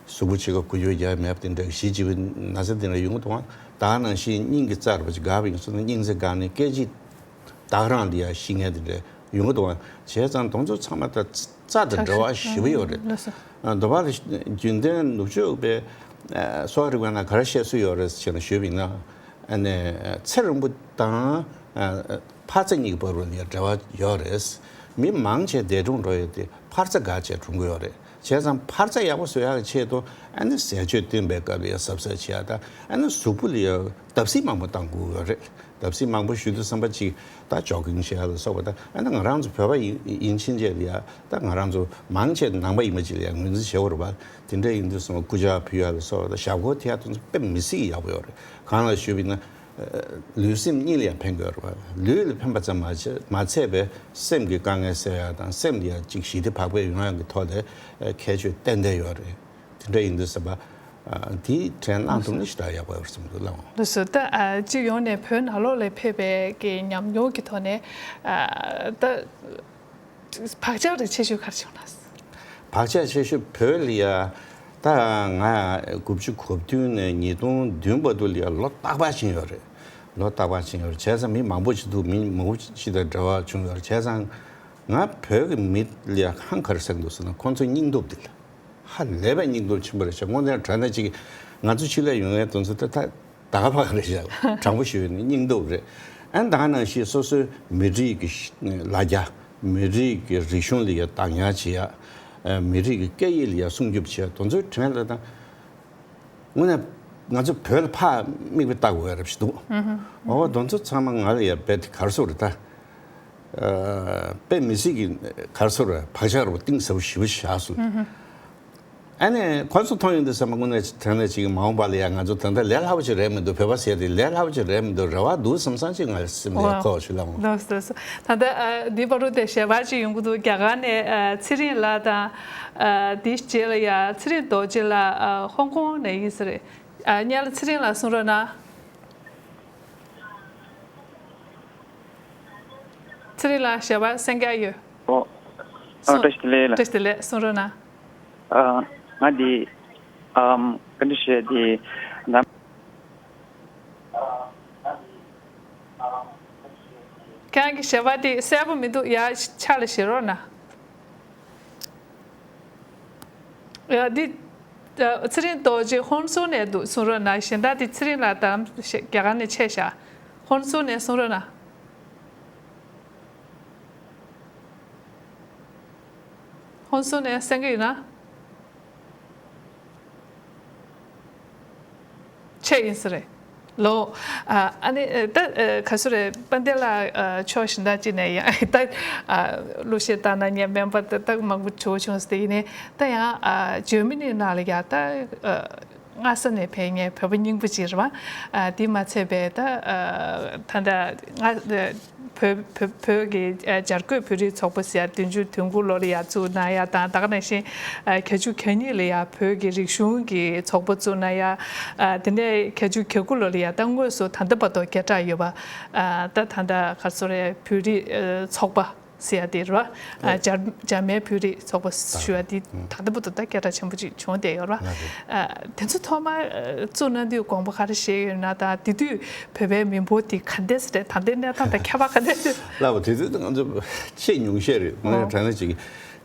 གཟུགས་པོ་ཕྱི་ཁ་ཁུ་བྱུག་རྒྱག་མེད་པ་དེ་འདྲ་གི་གཞི་བྱེད་པའི་ན་ཚ་དེ་འདྲ་ཡོང་གི་འདུག་ད་ག་ནང་བཞིན་སྙིང་གི་རྩ་རུ་འགག་པ་ཡིན་སོང་ན་སྙིང་རྩ་འགག་ནས་སྐད་ཅིག་ད་ག་རང་ལ་ཡ་ཤི་མཁན་དེ་འདྲ་ཡོང་གི་འདུག་བྱས་ཙང་དེ་ཚོ་ཚང་མ་ད་རྩ་དང་འབྲེལ་བ་ཞེ་པོ་ཡོད་རེད། ལགས་སོ། ཨ་འདི་བ་ལ་རྒྱུན་ལྡན་ནུབ་ཕྱོགས་པའི་ཨ་གསོ་བ་རིག་པའི་ནང་ག་རེ་བཤད་སྲོལ་ཡོད་རེད་ཟེར་ན་ཞུས་པ་ཡིན་ན། ཨ་ནི་ཚེ་རིང་པོ་དང་ཨ་འཕར་རྩ་གཉིས་ཀྱི་བར་ལ་ཡང་འབྲེལ་བ་ཡོད་རེད། མི་མང་ཆེ་འདས་གྲོངས་འགྲོ་ཡས་དེ་འཕར་རྩ་འགག་བྱས་གྲོངས་ཀྱི་ཡོད་རེད། བྱས་ཙང་འཕར་རྩ་ཡག་པོ་བཟོ་ཡག་གི་ཆེད་དུ་ཨ་ནི་ཟས་སྤྱོད་བསྟེན་པའི་སྐབས་ལ་ཡང་གཟབ་གཟབ་བྱེད་ཡག་དང་ཨ་ནི་གཟུགས་པོ་ལ་ཡང་བརྡབ་གསིག་མང་པོ་བཏང་དགོས་ཡོད་རེད། བརྡབ་གསིག་མང་པོ་ཞུ་དུས་བསམ་པ་གཅིག་ད་ཇོག་གིང་བྱེད་ཡག་ལ་སོགས་པ་དང་ཨ་ནི་ང་རང་ཚོ་བོད་པ་ཡིན་ཡིན་ཕྱིན་ཆད་ལ་ཡང་ད་ང་རང་ཚོ་མང་ཆེ་ནང་པ་ཡིན་པ་ཅིག་ལ་ཡང་ངོས་འཛིན་བྱེད་དགོས་རེད་པ། དེ་འདྲ་ཡིན་དུས་སོང་སྐུ་ཇ་ཕུལ་ཡག་ལ་སོགས་པ་དང་ཞབས་བཀོད་ཐེབས་ཡག་དེ་ཚོ་དཔེ་མི་སྲིད་ཀྱི་ཡག་པོ་ཡོད་རེད། གང་ལ་ཞུས་པ་ཡིན་ན། ལུས་སེམས་གཉིས་ལ་ཡང་ཕན་གྱི་ཡོད་རེད་པ། ལུས་ལ་ཕན་པ་ཙམ་མ་ཚད་མ་ཚད་པའི་སེམས་ཀྱི་དཀའ་ངལ་སེལ་ཡག་དང་སེམས་ལ་ཡང་ཅིག་ཞི་བདེ་བག་ཕེབས་ཡོང་ཡག་གི་ཐོག་ལ་ཁྱད་ཆོས་ཏན་ཏན་ཡོད་རེད། དེ་འདྲ་ཡིན་དུས་ཙམ་པ། ཨ་དེའི་གྲས་གནང་ཐུབ་ན་ཞེ་དྲག་ཡག་པོ་ཡོད་རེད་བསམ་གྱི་འདུག་ལགས། ལགས་སོ། ད་ཨ་སྤྱི་ཡོངས་ནས་བོད་ནང་ལོགས་ལ་ཕེབས་པའི་གི་ཉམས་མྱོང་གི་ཐོག་ནས་ཨ་ད་བག་ཆགས་རེ་ཆེ་ཤོས་ག་རེ་བྱུང་ན། བག་ཆགས་ཆེ་ཤོས་བོད་ལ་ཡ་ད་ང་དགུ་བཅུ་གོ་བདུན་ནས་ཉིས་སྟོང་བདུན་བར་དུ་ལ་ཡ་ལོ་རྟག་པར་ཕྱིན་ཡོད་རེད། ལོ་རྟག་པར་ཕྱིན་ཡོད་རེད། བྱས་ཙང་མི་མང་པོ་ཞིག་འདུག་མི་མང་པོ་ཞིག་དང་འབྲེལ་བ་བྱུང་ཡོད་རེད། བྱས་ཙང་ང་བོད་ཀྱི་མི་ལ་ཡ་ཧང་ག་རེ་ཟེར་གྱི་འདུག་ཟེར་ན་ཁོང་ཚོའི་སྙིང་སྟོབས་དེ་ལ། ཧ་ལས་པའི་སྙིང་སྟོབས་ཆེན་པོ་རེད་ཤག་དངོས་གནས་དྲང་གནས་ཅིག་ང་ཚོ་ཕྱི་ལ་ཡོང་ཡས་དེ་ཚོ་ད་ད་ད་ག་ཕ་ག་རེད་ཤག་དྲང་པོ་ཞུས་ནས་སྙིང་སྟོབས་རེད། ཨ་ནི་ད་ག་ནང་བཞིན་སོ་སོའི་མི་རིགས་ཀྱི་ལ་རྒྱ། མི་རིགས་ཀྱི་རིག་གཞུང་ལ་ཡ་བདག་ཉར་བྱེད་ཡ། མི་རིགས་ཀྱི་སྐད་ཡིག་ལ་ཡ་སྲུང་སྐྱོབ་བྱེད་ཡ་དེ་ཚོའི་དོན་ལ་ད། དངོས་གནས་ ང་ཚོ་བོད་ལ་ཕར་མིག་དཔེ་ལྟ་དགོས་ཡ་རབས་ཤིག་འདུག་འོ་དེ་ཚོ་ཚང་མ་ང་ལ་ཡ་རྦད་དེ་ག་རེ་ཟེར་དགོས་རེད་ད། ཨ། དཔེ་མི་སྲིད་ཀྱི་ག་རེ་ཟེར་དགོས་རེད། བག་ཆགས་རུ་གཏིང་ཟབ་པོ་ཞེ་པོ་ཞིག་བཞག་སོང་། ཨ་ནི་ཁོ་ཚོ་མཐོང་ཡོང་དུས་ཙམ་པ་དངོས་གནས་དྲང་གནས་ཅིག་མ་འོངས་པ་ལ་ཡ་ང་ཚོ་ད་ལྟ་ལས་སླ་པོ་ཅིག་རེད་མི་འདུག་བོད་པ་ཟེར་དེ་ལས་སླ་པོ་ཅིག་རེད་མི་འདུག་རེ་བ་འདུག་བསམ་བསམ་ཅིག་ང་སེམས་ནས་འཁོར་བ་ཞིག་ལ་འོང་། ལགས་སོ་ལགས་སོ། ད་ལྟ་ཨ་འདི་བར་དུ་དེ་ཞལ་པར་ཅིག་ཡོང་གི་འདུག་རྒྱ་གར་ནས་ཨ་ཚེ་རིང་ལགས་དང་། ཨ་འདི་རྗེས་ལ་ཡ་ཚེ་རིང་རྡོ་རྗེ་ལགས་ཨ་ཧོང་ཀོང་ནས་ཡིན་ས་རེད། ཨ་སྔོན་ལ་ཚེ་རིང་ལགས་གསུང་རོགས་གནང་། ཚེ་རིང་ལགས་ཞལ་པར་གསན་རྒྱུ་ཡོད། ཨོ། ཨ། སོང་། བཀྲ་ཤིས་བདེ་ལེགས་ལགས། བཀྲ་ཤིས་བདེ་ལེགས་གསུང་རོགས་གནང་། ཨ། ང་འདི། ཨམ། བཀའ་འདྲི་ཞུ་ཡ་འདི། ང་ཁྱེད་རང་གི་ཞལ་པར་འདི་གསལ་པོ་མི་འདུག་ཡར་ཕྱག་ལ་བཞེས་རོགས་གནང་། ཡ་འདི། ཚེ་རིང་རྡོ་རྗེ་ཧོན་སུར་ནས་འདུག་གསུང་རོགས་གནང་། གཞན་དག་འདི་ཚེ་རིང་ལགས་དང་རྒྱ་གར་ནས་ཆད་བཞག་ཧོན་སུར་ནས་གསུང་རོགས་གནང་། ཧོན་སུར་ནས་གསན་གྱི་ཡོད་ན། ཆད་ཡིན་ས་རེད། ལོ། ཨ་ཨ་ནི་ད་ག་སུ་རེད། དཔལ་ལྡན་ལགས་ཕྱོགས་གཞན་དག་ཅིག་ནས་ཡང་ད་གླུ་གཞས་བཏང་ན་ངས་སྨན་པ་ད་ད་མང་པོ་བྱུང་བྱུང་ཟེར་དེ་ཡིན་ནའི་ད་ཡང་ཇར་མ་ནི་ནང་ལ་ཡ་ད་སྔ་ས་ནས་ཕེབས་མཁན་བོད་པ་རྙིང་པ་ཅིག་རེད་བ། དེ་མ་ཚད་པའི་ད་ད་ལྟ་ང་བོད་བོད་བོད་ཀྱི་ཨ་བྱ་རྒོད་བོད་རིགས་ཚོགས་པ་ཟེར་ཡ་བདུན་ཅུ་དོན་དགུ་ལོ་ལ་ཡ་བཙུགས་གནང་ཡ་དང་། ད་ག་ནང་བཞིན་ཨ་བརྒྱད་ཅུ་གྱ་གཉིས་ལ་ཡ་བོད་ཀྱི་རིག་གཞུང་གི་ཚོགས་པ་བཙུགས་གནང་ཡ། ཨ་དེ་ནས་བརྒྱད་ཅུ་གྱ་དགུ་ལོ་ལ་ཡ་ད་དངོས་སུ་ད་ལྟ་བར་དུ་སྐད་གྲགས་ཡོད་པ། ཨ་ད་ད་ལྟ་ག་ཚོད་རེད། བོད་རིགས་ཨ་ཚོགས་པ་ཟེར་ཡ་དེ་རེད་བ། ཨ་འཇར་འཇར་མན་བོད་རིགས་ཚོགས་པ་ཞུ་བ་དེ་ད་ལྟ་བར་དུ་ད་སྐད་གྲགས་ཆེན་པོ་ཅིག་བྱུང་བསྡད་ཡོད་རེད་བ། ཨ་དེ་ཚོ་ཐོག་མར་ཨ་བཙུགས་གནང་དུས་དགོངས་པ་ག་རེ་བཞེས་ཡོད་ན་དང་། དེ་དུས་བོད་པའི་མི་འབོར་དེ་ག་འདྲས་རེད། ད་ལྟའི་གནས་སྟངས་དང་ཁྱད་པར་ག་འདྲས་རེད། ལགས་པ། དེ་དུས་ང་ཚོ་ཆེས་ཉུང་ཤས་རེད། དངོས་གནས་དྲང་གནས་ཅིག་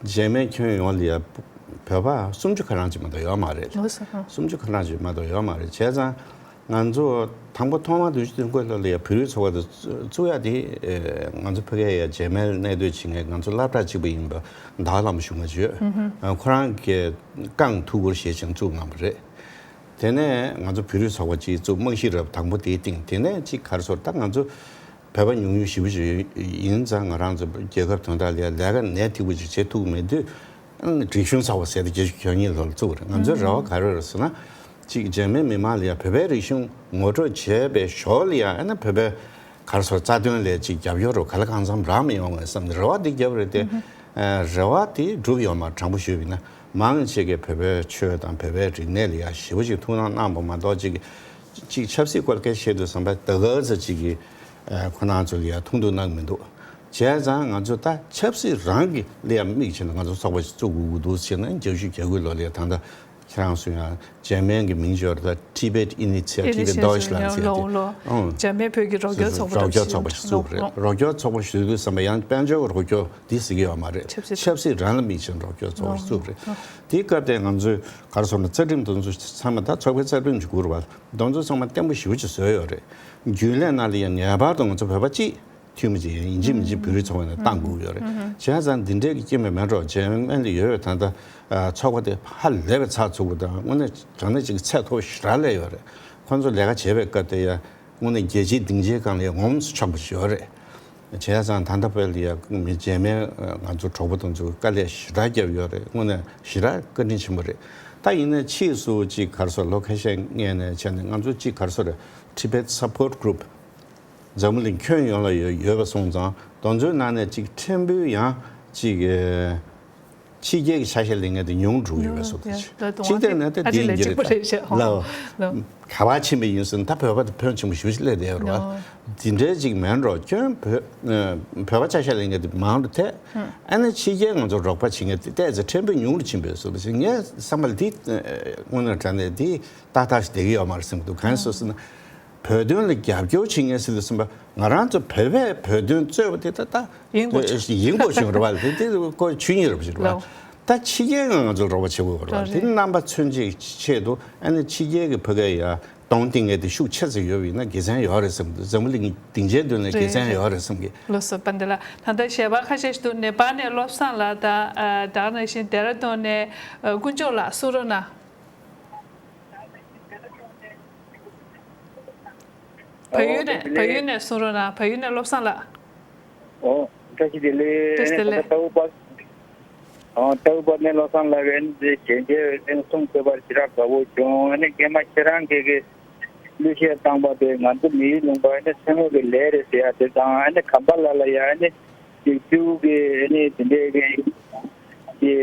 འཇར་མན་ཁྱོན་ཡོངས་ལ་ཡ་བོད་པ་སུམ་ཅུ་ཁ་གྲངས་ཅིག་མ་གཏོགས་ཡོད་མ་རེད། ལགས་སོ། ཧ། སུམ་ཅུ་ཁ་གྲངས་ཅིག་མ་གཏོགས་ཡོད་མ་རེད། བྱས་ཙང་ང་ཚོ་དང་པོ་ཐོག་མར་བདུན་ཅུ་དོན་དགུ་ལོ་ལ་ཡ་བོད་རིགས་ཚོགས་པ་དེ་བཙུགས་ཡ་དེ། ཨེ་ང་ཚོ་ཕ་གིར་ཡ་འཇར་མན་ལ་གནས་སྡོད་བྱེད་མཁན་ང་ཚོ་སློབ་གྲྭ་གཅིག་པ་ཡིན་པ་ཟླ་བ་ལྷ་མོ་གཞུག་མ་བརྗོད། ཨ་ཁོ་རང་གིས་རྐང་ཐུགས་ཁུར་བཞེས་ཤིང་བཙུགས་གནང་བ་རེད། དེ་ནས་ང་ཚོ་བོད་རིགས་ཚོགས་པ་གཅིག་བཙུགས། རྨང་གཞི་རབ་དང་པོ་དེའི་སྟེང་། དེ་ནས་གཅིག་ག་རེ་ཟེར། ད་ང་ཚོ་བོད་པ་ཉུང་ཉུང་ཞེ་པོ་ཅིག་ཡིན་ཙང་། ང་རང་ཚོ་རྒྱལ་ཁབ་དོན་དག་ལ་ཡ་ལས་ཀ་ནན་ཏིག་པོ་ཅིག་བྱེད་ཐུབ་མེད་དུས། ཨ་ནི་རིག་གཞུང་ཚོགས་པ་ཟེར་དེ་བརྒྱད་ཅུ་གྱ་གཉིས་ལོ་ལ་བཙུགས་པ་རེད། ང་ཚོའི་རེ་བ་ག་རེ་རེད་ཟེར་ན། གཅིག་འཇར་མན་མི་མང་ལ་ཡ་བོད་པའི་རིག་གཞུང་ངོ་སྤྲོད་བྱས་པའི་ཞོར་ལ་ཡ། ཨ་ནི་བོད་པའི་ག་རེ་ཟེར། རྩ་དོན་ལ་ཅིག་རྒྱབ་སྐྱོར་རོགས་ག་ལ་གང་འཚམ་རག་མི་ཡོང་ངམ་བསམ་ནས་རེ་བ་འདི་བརྒྱབ་པ་རེད་དེ། ཨ་རེ་བ་དེ་འགྲུབ་ཡོད་མ་རེད། དྲང་པོ་ཞུས་པ་ཡིན་ན། མང་ཆེ་གིས་བོད་པའི་ཆོས་དང་བོད་པའི་རིག་གནས་ལ་ཡ་ཞེ་པོ་ཅིག་ཐུགས་སྣང་གནང་བ་མ་གཏོགས། ཅིག་ཅིག་ཆབ་སྲིད་སྐོར་སྐད་ཆ་བཤད་དུས་ཙམ་པ་ད་ག་ཚོད་ཅིག་གིས་ཨ་ཁོ་རང་ཚོ་ལ་ཡ་ཐུགས་སྣང་གནང་གི་མི་འདུག་བྱས་ཙང་ང་ཚོ་ད་ཆབ་སྲིད་རང་གི་ལ་ཡ་དམིགས་བྱས་ནས་ང་ཚོ་ཚོགས་པ་ཞིག་བཙུགས་དགོས་ཀྱི་འདུག་ཟེར་ནས། བརྒྱད་ཅུ་གྱ་དགུ་ལོ་ལ་ཡ་ད་ལྟ་ཁྱེད་རང་ཚོ་ཡང་འཇར་མན་གྱི་མིང་སྦྱོར་ད་Tibet Initiative in Deutschland ཟེར་ཏེ། ཨང་། འཇར་མན་བོད་ཀྱི་རོགས་སྐྱོར་ཚོགས་པ་རོགས་སྐྱོར་ཚོགས་པ་ཞིག་བཙུགས་རེད། རོགས་སྐྱོར་ཚོགས་པ་ཞིག་བཙུགས་དུས་ཙམ་པ་ཡང་དཔལ་འབྱོར་གྱི་རོགས་སྐྱོར་འདི་ཟེར་གྱི་ཡོད་མ་རེད། ཆབ་སྲིད་ཆབ་སྲིད་རང་ལ་དམིགས་བྱས་རོགས་སྐྱོར་ཚོགས་པ་ཞིག་བཙུགས་རེད། དེའི་སྐབས་དེ་ང་ཚོས་ག་རེ་ཟེར་ན། རྩ་ཁྲིམས་དེ་ཚོ་ཚང་མ་ད་ཚོགས་པའི་རྩ་ཁྲིམས་ཀྱི་སྒོ་རེད་བ། དེ་ཚོ་ཚང་མ་བརྟན་པོ་ཞེ་པོ་ཅིག་བཟོས་ཡོད་རེད། རྒྱུན་ལས་ནང་ལ་ཡང་ངེས་པར་དུ་ང་ཚོ་བོད་པ་གཅིག་འཐུས་མི་ཅིག་ཡིན་གཅིག་མིན་གཅིག་བོད་རིགས་ཚོགས་པ་ནས་བཏང་དགོས་ཡོད་རེད། བྱས་ཙང་འདི་འདྲའི་གི་རྐྱེན་པས་མེད་འགྲོ། འཇར་མན་ལ་ཡོད་པའི་ད་ལྟ་ཚོགས་པ་དེ་ཧ་ལས་པའི་ཚགས་ཚུད་པོ་དང་། དངོས་གནས་དྲང་གནས་ཅིག་ཚད་མཐོ་པོ་ཞེ་དྲག་སླེབས་ཡོད་རེད། ཁོང་ཚོ་ལས་ཀ་བྱེད་པའི་སྐབས་དེ་ཡ་དངོས་གནས་རྒྱལ་སྤྱིའི་སྡིངས་ཆའི་སྒང་ལ་ཡ་ངོམ་སུ་ཆགས་པ་ཞིག་ཡོད་རེད། བྱས་ཙང་ད་ལྟ་བར་ལ་ཡ་མི་འཇར་མན་ང་ཚོ་གྲོགས་པོ་དེ་ཚོ་དཀའ་ལས་ཞེ་དྲག་བརྒྱབ་ཡོད་རེད། དངོས་གནས་ཞེ་དྲག་བཀའ་དྲིན་ཆེན་པོ་རེད། ད་ཡིན་ནའི་ཕྱིས་སུ་ཅིག་ག་རེ་ཟེར། ལོ་ཁ་ཤས་སྔོན་ནས་བྱས་ནས་ང་ཚོ་ཅིག་ག་རེ་ཟེར། Tibet Support Group འཛམ་བུ་གླིང་ཁྱོན་ཡོངས་ལ་ཡོད་ཡོད་པ་སོང་ཙང་། དེ་ཚོའི་ནང་ནས་ཅིག་ཕྲན་བུ་ཡང་ཅིག་ཨེ་ཕྱི་རྒྱལ་གྱི་ཆ་ཤས་ལེན་མཁན་དེ་ཉུང་འགྲོ་གི་ཡོད་པ་སོགས་དེ། ཕྱི་རྒྱལ་ནས་ད་དེ་ཡིན་གྱི་རེད་ད། ལགས། ག་པར་ཕྱིན་པ་ཡིན་ཟེར་ན་ད་བོད་པ་དེ་ཕོན་ཆེན་པོ་ཞེ་པོ་ཅིག་སླེབས་བསྡད་ཡོད་རེད་བ། དེ་འདྲའི་ཅིག་མེད་འགྲོ། ཁྱོན་བོད་བོད་པ་ཆ་ཤས་ལེན་མཁན་དེ་མང་རུ་ཐལ། ཨ་ནི་ཕྱི་རྒྱལ་ང་ཚོ་རོགས་པ་བྱེད་མཁན་དེ་ཏོག་ཙམ་ཕྲན་བུ་ཉུང་རུ་ཕྱིན་པ་སོགས་དེ། ངའི་བསམ་པ་ལ་དེ་དངོས་གནས་དྲང་གནས་དེ་ཏག་ཏག་ཞིག་བསྡད་ཀྱི་ཡོད་མ་རེད་བསམ་གྱི་འདུག་གང་ཡིན་ཟེར་ན། བོད་དོན་ལ་རྒྱབ་སྐྱོར་བྱེད་མཁན་ཟེར་དུས་ཙམ་པ། ང་རང་ཚོ་བོད་པས་བོད་དོན་རྩོད་པ་དེ་ད་ལྟ་ཡིན་དགོས་བྱུང་ཡིན་དགོས་བྱུང་རེད་བ། དེ་དེ་ཀོ་ཆོས་ཉིད་རེད་བ། ལགས། ད་ཕྱི་རྒྱལ་ང་ང་ཚོ་རོགས་པ་བྱེད་དགོས་རེད་བ། ལགས་རེད། དེ་རྣམ་པ་མཚོན་ཆེད་ཆེད་དུ། ཨ་ནི་ཕྱི་རྒྱལ་གྱི་ཕ་གིར་ཡ་གདོང་གཏད་མཁན་དེ་ཤུགས་ཆེ་ཙམ་ཡོད་པ་ཡིན་ན་དགེ་མཚན་ཡོད་རེད་བསམ་གྱི་འདུག་འཛམ་བུ་གླིང་སྡིངས་ཆའི་མདུན་ལ་དགེ་མཚན་རེད་རེད། ཡོད་རེད་བསམ་གྱི། ལགས་སོ། དཔལ་ལྡན་ལགས། ད་ལྟ་ཞལ་པར་ཁ་ཤས་ཤིག་འདུག་ནེ་པཱལ་ནས་བློ་བཟང་ལགས་དང་། ཨ་ད་ག་ནང་བཞིན་ལྡེ་ར་ལྡུན་ནས་ཨ་དཀོན་མཆོག་ལགས་གསུང་རོགས་གནང་། བལ་ཡུལ་ནས་བལ་ཡུལ་ནས་གསུང་རོགས་གནང་། བལ་ཡུལ་ནས་བློ་བཟང་ལགས། ཨོ། བཀྲ་ཤིས་བདེ་ལེགས། བཀྲ་ཤིས་བདེ་ལེགས། ཨ་ནི་ད་ལྟ་ལྟ་བུ་པ། ཨོ། ལྟ་བུ་པ་ནས་བློ་བཟང་ལགས་ཀྱིས་ཨ་ནི་དེ་གཞན་གྱིས་ཨ་ནི་གསུང་ཐུབ་པར་ཞེ་དྲག་དགའ་བོ་བྱུང་། ཨ་ནི་སྐྱེས་མ་ཁྱེད་རང་གིས་གི་གླུ་གཞས་བཏང་པ་དེ་ང་ཚོ་མི་ཡུལ་ལུང་པ་ཨ་ནི་མཚན་མོ་གི་ལས་རེད་ཟེར་ཡ་དེ་དང་། ཨ་ནི་གམ་པ་ལ་ལ་ཡ་ཨ་ནི་ཡིག་རྒྱུགས་ཀྱི་ཨ་ནི་དེ་འདྲའི་གི་གི་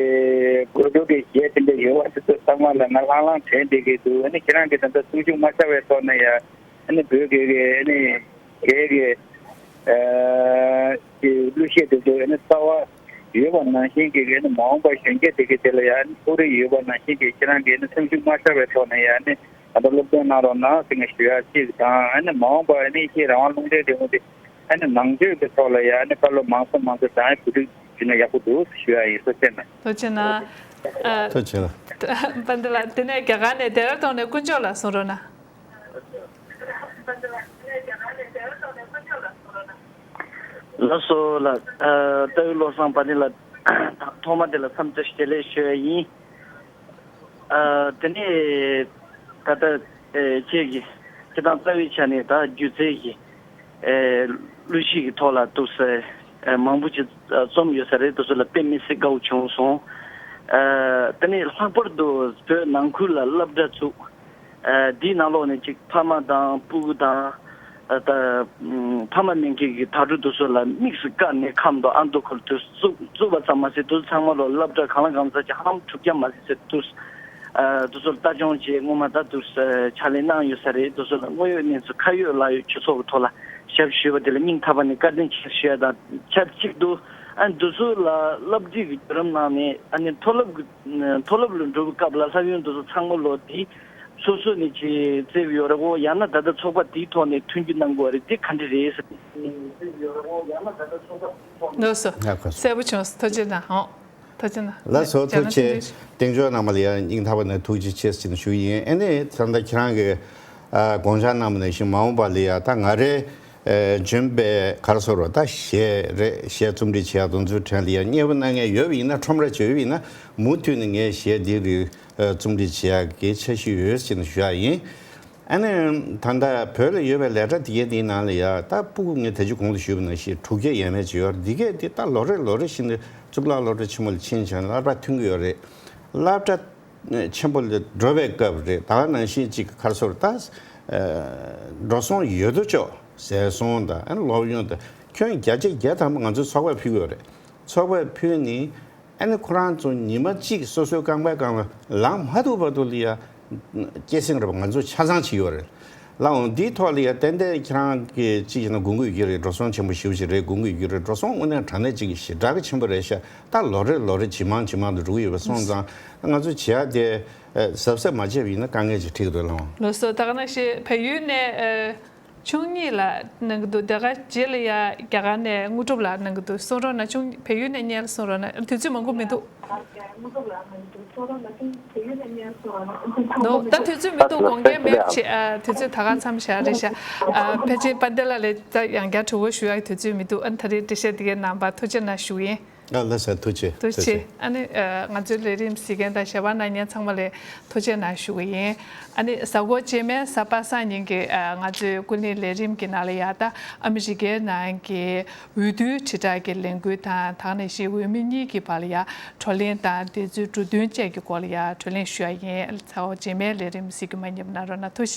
གོ་སྒྲིག་གི་གཞས་དེ་འདྲ་ཡོད་པ་དེ་ཚོ་ཚང་མ་ལ་ང་ལྷང་ལྷང་དྲན་བསྡད་ཀྱི་འདུག་ཨ་ནི་ཁྱེད་རང་གིས་ད་ལྟ་སེམས་ཤུགས་མ་ཆག་པའི་ཐོག་ནས་ཡ་ཨ་ནི་བོད་སྐད་ཀྱི་ཨ་ནི་སྒེར་གྱི་ཨ་གི་གླུ་གཞས་དེ་ཚོ་ཨ་ནི་རྩ་བ་ཡོད་པ་ནང་བཞིན་གྱི་ཨ་ནི་མ་འོངས་པ་གཞོན་སྐྱེས་དེ་གའི་དེ་ལ་ཡ་ཨ་ནི་ཕོག་རེས་ཡོད་པ་ནང་བཞིན་གྱི་ཁྱེད་རང་གིས་ཨ་ནི་སེམས་ཤུགས་མ་ཆག་པའི་ཐོག་ནས་ཡ་ཨ་ནི་ད་ལྟ་སློབ་སྟོན་གནང་རོགས་གནང་ཟེར་ནས་ཞུ་ཡ་གཅིག་དང་། ཨ་ནི་མ་འོངས་པ་ཨ་ནི་ཤེས་རང་དབང་རླུང་འཕྲིན་རིན་པོ་ཆེ་ཨ་ནི་ནང་ཆོས་ཀྱི་ཐོག་ལ་ཡ་ཨ་ནི་བཀའ་སློབ་མང་ཙམ་མང་ཙམ་དང་གོ་སྒྲིག་ཞུས་ན་ཡག་པོ་འདུག་ཞུ་ཡ་ཡིན། ཐུགས་རྗེ་གནང་། ཐུགས་རྗེ་གནང་། ཨ། ཐུགས་རྗེ་གནང་། པཎྜི་ཏ་ལགས། དེ་ནས་རྒྱ་གར་ནས་ལྡེ་ར་ལྡུན་ནས་དཀོན་མཆོག་ལགས་གསུང་རོགས་གནང་། ལགས་སོ་ལགས། ཨ། ལྟ་བུ་བློ་བཟང་པཎྜི་ཏ་ལགས། ཐོག་མ་དེ་ལ་འཚམས་འདྲི་བདེ་ལེགས་ཞུ་ཡ་ཡིན། ཨ། དེ་ནས་ད་ལྟ་ཨེ་ཁྱེད་ཀྱིས་སྤྱིར་བཏང་རྩ་བའི་ཆ་ནས་ད་སྒྱུ་རྩལ་གྱི་ཨེ་གླུ་གཞས་ཀྱི་ཐོག་ལ་འདུག་སེ་ཨེ་མང་པོ་ཅིག་རྩོམ་ཡོད་ས་རེད། དེ་ཚོ་ལ་དཔེ་མི་སྲིད་དགའ་བོ་བྱུང་སོང་། ཨ། དེ་ནས་ལྷག་པར་དུ་བོད་ནང་ཁུལ་ལ་སློབ་གྲྭ་བཙུགས། ཨ། འདིའི་ནང་ལོགས་ནས་ཅིག་ཕ་མ་དང་སྤུ་གུ་དང་། ཨ། ད་ཕ་མ་མེད་མཁན་གྱི་དྭ་ཕྲུག་དེ་ཚོ་ལ་དམིགས་སུ་བཀར་ནས་ཁམས་དང་ཨ་མདོ་ཁུལ་དུ་བཙུགས་བཙུགས་པ་ཙམ་མ་ཟད། དེ་ཚོ་ཚང་མ་ལོ་སློབ་གྲྭ་གང་ལ་གང་འཚམ་ཅིག་ཧ་ལམ་གྲུབ་རྐྱང་མ་ཟད་ཟེར་དུས། ཨ། དེ་ཚོར་ལྟ་སྐྱོང་བྱས་སྔོན་མ་ད་དུ་ཕྱག་ལས་གནང་ཡོད་ས་རེད། དེ་ཚོ་ལ་དངོས་ཡོད་གནས་ཚུལ་ཁ་ཡོད་ལག་ཡོད་སྤྱི་ཚོགས་ཀྱི་ཐོག་ལ་ཞབས་ཞུས་པ་དེ་ལ་སྙིང་ཐག་པ་ནས་བཀའ་དྲིན་ཆེ་ཞུ་ཡ་དང་ཆབས་ཅིག་ཏུ། ཨ། འདི་ཚོ་ལ་སློབ་ཁྲིད་ཀྱི་བརྒྱུད་རིམ་ནང་ནས་ཨ་ནི་མཐོ་སློབ་ཀྱི་མཐོ་སློབ་ལ་འགྲོ་བའི་སྐབས་ལ་སློབ་ཡོན་འདི་ཚོ་ཚང་མ་ལོ་དེ་སོ་སོ་ནས་ཅིག་བཙལ་བ་ཡོད་རེད་གོ། ཡང་ན་ད་ལྟ་ཚོགས་པ་དེའི་ཐོག་ནས་མཐུན་འགྱུར་གནང་དགོས་རེད། དེ་ག་འདྲ་རེད་ཟེར། ལགས་སོ། ཡག་པོ། གསལ་པོ་བྱུང་། ཐུགས་རྗེ་གནང་། ཨོ། ཐུགས་རྗེ་གནང་། ལགས་སོ། ལགས་སོ། ཐུགས་རྗེ་ཆེ། རྒྱ་ནག་སྲིད་འཛིན། གདེང་འཇོག་གནང་བ་ལ་ཡང་སྙིང་ཐག་པ་ནས་ཐུགས་རྗེ་ཆེ་ཟེར་ནས་ཞུ་གི་ཡིན། ཨ་ནི་ད་ལྟ་ཁྱེད་རང་གིས་ཨ་དགོངས་འཆར་གནང་བ་ནང་བཞིན་མ་འོངས་པ་ལ་ཡང་ད་ང་རེ་ཨ་འཇོན་པའི་ག་རེ་ཟེར་རོ། ད་གཞས་རེད། གཞས་རྩོམ་སྒྲིག་བྱེད་ཡག་དེ་ཚོའི་གྲས་ལ་ཡང་མཉེས་པོ་གནང་མཁན་ཡོད་པ་ཡིན་ན། ཁྲོམ་ར་ཅིག་ཡོད་པ་ཡིན་ན་མུ་མཐུད་ནས་ངས་གཞས་འདི་རིགས་ཨ་རྩོམ་སྒྲིག་བྱེད་ཡག་གི་འཆར་གཞི་ཡོད་ཟེར་ནས་ཞུ་ཡག་ཡིན། ཨ་ནི་ད་ལྟ་བོད་ལ་ཡོད་པའི་ལས་གྲྭ་དེ་གའི་དེའི་ནང་ལ་ཡ་ད་སྤུ་གུ་ངས་ད་ཅི་གོང་དུ་ཞུས་པ་ནང་བཞིན་དྲུག་བརྒྱ་ཡས་མས་ཅིག་ཡོད་རེད། འདི་གས་དེ་ད་ལོ་རེ་ལོ་རེ་བཞིན་དུ་གཙུག་ལག་སློབ་གྲྭ་ཆེན་མོ་ལ་ཕྱིན་བྱས་ནས་སློབ་གྲྭ་ཐོན་གྱི་ཡོད་རེད། སློབ་གྲྭ་ཆེན་པོ་ལ་འགྲོ་བའི་སྐབས་རེད། ད་ག་ནང་བཞིན་ཅིག་ག་རེ་ཟེར་ད་འགྲོ་སོང་ཡོད་དོ་ཅོག་ཟས་སོང་དང་ཨ་ནི་སློབ་ཡོན་དང་ཁྱོན་བརྒྱ་ཆ་བརྒྱ་ཐམ་པ་ང་ཚོའི་ཚོགས་པས་ཕུལ་གྱི་ཡོད་རེད། ཚོགས་པས་ཕུལ་ནས། ཨ་ནི་ཁོ་རང་ཚོ་ཉི་མ་གཅིག་སོ་སོའི་རྐང་པའི་སྒང་ལ་ལངས་མ་ཐུབ་བར་དུ་ལ་ཡ་སྐྱེད་སྲིང་རེད་པ། ང་ཚོ་ཆ་ཚང་བྱེད་ཀྱི་ཡོད་རེད། ལགས་འོང་། འདིའི་ཐོག་ལ་ཡ་ཏན་ཏན་ཁྱེད་རང་གིས་གཅིག་བྱས་ན་དགོངས་ཀྱི་ཡོད་ཀྱི་རེད། འགྲོ་སོང་ཆེན་པོ་ཞེ་པོ་ཅིག་རེད། དགོངས་ཀྱི་ཡོད་ཀྱི་རེད། འགྲོ་སོང་དངོས་གནས་དྲང་གནས་གཅིག་གི་ཞེ་དྲག་གི་ཆེན་པོ་རེད་ཤག་ད་ལོ་རེ་ལོ་རེ་ཇེ་མང་ཇེ་མང་དུ་འགྲོ་གི་ཡོད་པ་སོང་ཙང་ང་ཚོ་བྱེད་ཡ་དེ་གཟབ་གཟབ་མ་བྱས་པ་ཡིན་ན་དཀའ་ངལ་ཅིག་འཕྲད་ཀྱི་འདུག་ལགས་འོང་། ལགས་སོ། ད་ག་ནང་བཞིན་བལ་ཡུལ་ནས་ཨ། ཆུང་གཉིས་ལགས་གནང་གི་འདུག་དེ་ག་རྗེས་ལ་ཡ་རྒྱ་གར་ནས་དངོས་གྲུབ་ལགས་གནང་གི་འདུག་གསུང་རོགས་གནང་། ཆུང་བལ་ཡུལ་ནས་བརྙན་ལ་གསུང་རོགས་གནང་། དུས་ཚོད་མང་པོ་མི་འདུག་ནོ། ད་དུས་ཚོད་མི་འདུག་དགོངས་འགལ་མེད་པ་བྱས། ཨ། དུས་ཚོད་ད་ག་མཚམས་བཞག་རེད་ཤག་ཨ། ཕལ་ཆེར་དཔལ་ལྡན་ལགས་ལ་ད་ཡང་བསྐྱར་དྲི་བ་ཞུ་ཡག་གི་དུས་ཚོད་མི་འདུག་ཨ་ནི་ད་རེས་འགྲེལ་བཤད་འདི་གའི་གནང་བར་ཐུགས་རྗེ་གནང་ཞུ་གི་ཡིན། ཨ། ལགས་སོ། ཐུགས་རྗེ་ཆེ། ཐུགས་རྗེ་ཆེ། ཨ་ནི་ཨ། ང་ཚོའི་ལས་རིམ་གཟིགས་མཁན་དང་ཞལ་པར་གནང་མཁན་ཚང་མ་ལ་ཐུགས་རྗེ་གནང་ཞུ་གི་ཡིན། ཨ་ནི་གཟའ་འཁོར་རྗེས་མའི་གཟའ་པ་སངས་ཉིན་གྱི་ཨ། ང་ཚོའི་ཀུན་གླེང་ལས་རིམ་གྱི་ནང་ལ་ཡ་ད་ཨ་མི་རི་ཀའི་ནང་གི་འོས་བསྡུའི་དྲིལ་བསྒྲགས་ཀྱི་ལས་འགུལ་དང་། ད་ག་ནང་བཞིན་འོས་མི་གཉིས་ཀྱི་བར་ལ་ཡ་བགྲོ་གླེང་དང་། དེ་ཚོའི་འབྲུ་དོན་བཅས་ཀྱི་སྐོར་ལ་ཡ་བགྲོ་གླེང་ཞུ་ཡ་ཡིན། གཟའ་འཁོར་རྗེས་མའི་ལས་རིམ་གཟིགས་རྒྱུ་མ་བསྙེལ་གནང་རོགས་གནང་། ཐུགས་རྗེ་ཆེ།